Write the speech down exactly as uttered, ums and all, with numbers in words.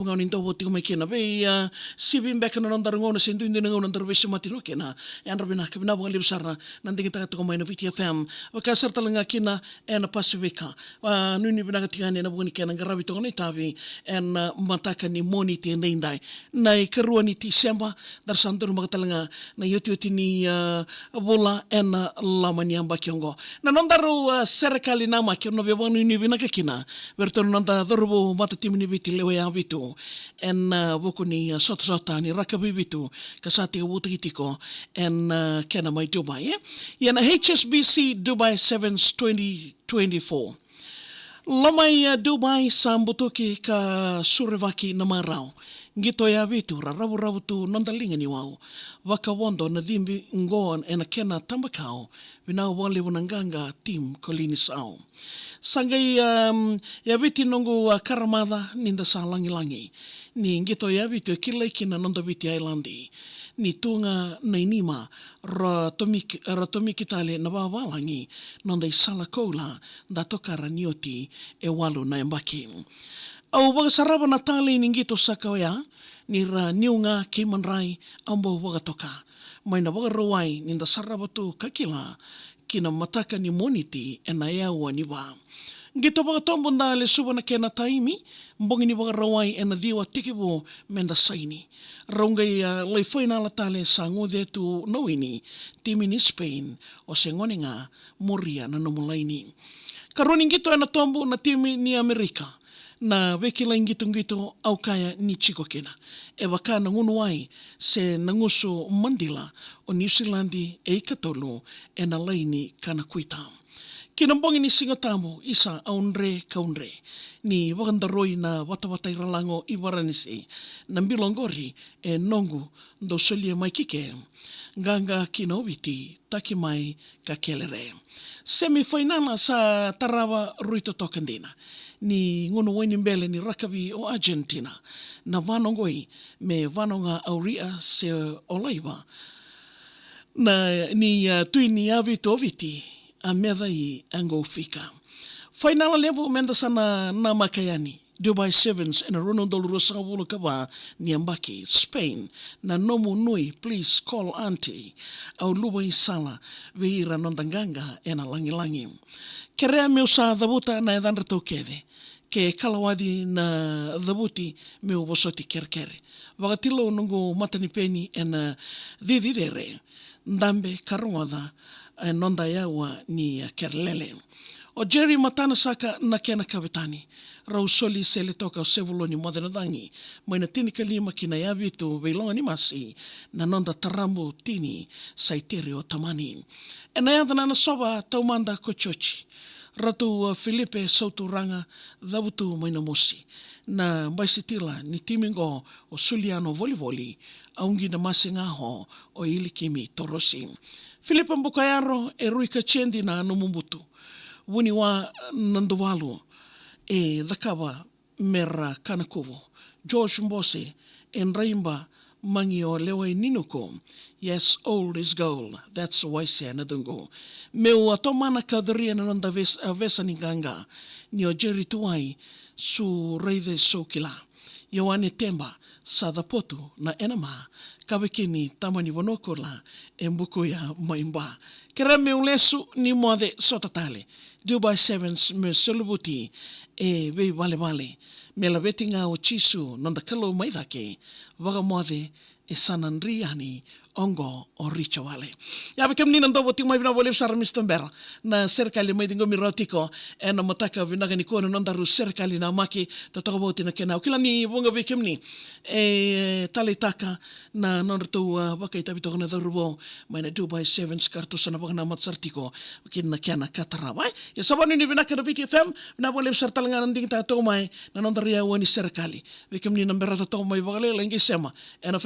Gauna ni dau vo tiko mai kina vei, a, sivi beka na nodaru gauna se duidui na gauna daru veisemati no kina. Yadra vinaka, vinaka vakalevu sara na digitaka tiko mai na Viti F M. Vaka sara tale ga kina ena Pasifika. A, nuinui vinaka tiko yani ena vuku ni kena qaravi toka na itavi ena, a, mataka ni Moniti edaidai. Na ikarua ni Tiseba, daru sa donumaka tale ga na iotioti ni, a, vula ena loma ni yabaki oqo. Na nodaru, a, serekali namaki, au na via vakanuinui vinaka kina vei iratou na noda cauravou matatimi ni Viti lewe ya vitu ena, a, vuku ni, a, sotasota ni rakavi vitu ka sa tekivutaki tiko ena, a, kena mai Dubai, e? Ia na H S B C Dubai Sevens twenty twenty-four. Loma i, a, Dubai sa butuki ka surevaki na marau. Qito ya vitu ra ravuravu tu noda liga ni wau. Vakavodo na cibi qo ena kena tabakau. Vinaka vakalevu na qaqa team Kolinisau. Sa qai, um, yaviti noqu, a, karamaca ni da sa lagilagi. Ni qito ya vitu e kilai kina noda Viti Ailadi. Ni tu ga na inima ra tomiki, ra tomiki tale na vavalagi noda isala koula da tokara ni oti e walu na yabaki. Au vakasarava na talei ni qito saka oya, ni ra niu ga kei madrai au bau vakatoka. Mai na Vakarauwai ni da sarava tu ka kila ki na mataka ni Moniti ena yaua ni va. Qito vakatobu da lesuva na kena taimi, bogi ni Vakarauwai ena ciwa tekivu me da saini. Rau qai, a, lai fainala tale sa guce tu na wini, timi ni Spain, o se gone ga, muria na nomu laini. Karua ni qito ena tobu na timi ni Amerika. Na veikilai qitoqito au kaya ni tiko kina. E vaka na gunu wai se na gusu madila o Niusiladi e ikatolu ena laini ka na kuita. Ki na bogi ni Siga Tabu isa au dre kau dre ni vakadaroi na vatavata i Ralago i Varanisi. Na bilo oqori e noqu dau solia mai ki ke. Qaqa ki na Oviti, taki mai ka kelere. Semi fainala sa tarava rui totoka dina. Ni gunu wainibele ni rakavi o Argentina. Na vanoqoi me vanoga auria se o laiva. Na ni, a, tui ni yavitu o Viti, a meca i a qo fika. Fainala levu me da sa na namaka yani. Dubai Sevens ena rua na udolu ruasagavulu ka va ni yabaki. Spain, na nomu nui, please call aunty. Au luva i sala vei ira noda qaqa ena lagilagi. Kerea meu sa cavuta na yacadratou kece. Ke kalawaci na cavuti meu vosoti kerekere. Vakatilou noqu matanipeni ena cici cere. Dabe ka rogoca e noda yaua ni a kerelele. O Jerry Matanasaka na kena kavetani. Rau soli sele toka o Sevuloni Mocenacagi mai na tinikalima ki na yavitu vei Loganimasi na noda tarabu tini Saiteri o Tamani. Ena yaca na Nasova taumada ko Joji. Ratu, a, Filipe Sauturaga, cavutu mai na mosi. Na baisitila ni timi qo o Suliano Volivoli, au qi na masi ga ho o Ilikimi Torosi. Filipe Bukayaro, e rui ka jedi na nomu butu. Vuniwa Naduvalu, e cakava mera kana kuvu. George Bose, e draiba magi o Lewai Ninuku. Yes, old is gold. That's Waisea Nadugu. Meu a tomana ka curia na noda ves-, a vesa ni qaqa. Ni o Jerry Tuwai, su raice su kila. Ioane Teba, sa capotu na enema. Kavekini tama ni vanua kula, e bukuya mai ba. Kere meu lesu ni moce sota tale. Dubai Sevens me soluvuti e veivalevale. Me laveti ga o Jisu noda Kalou mai cake. Vakamoce e sa na dri yani oqo o Richo Vale. Ia vei kemuni na dovo tiko mai, vinaka vakalevu sara Mister Bera. Na serekali mai ciqomi rawa tiko ena mataka vinaka nikua na nodaru serekali namaki. Totoka vauti na kena au kila ni vuqa vei kemuni e taleitaka na nodratou, a, vakaitavi toka na cauravou mai na Dubai Sevens ka ratou sa na vakanamata sara tiko kina na kena ka tarava. Ia sa vakanuinui vinaka na Viti F M, vinaka vakalevu sara tale ga na digitaka toka mai na nodaru yaua ni serekali. Vei kemuni na berata toka mai vakalailai qai sema ena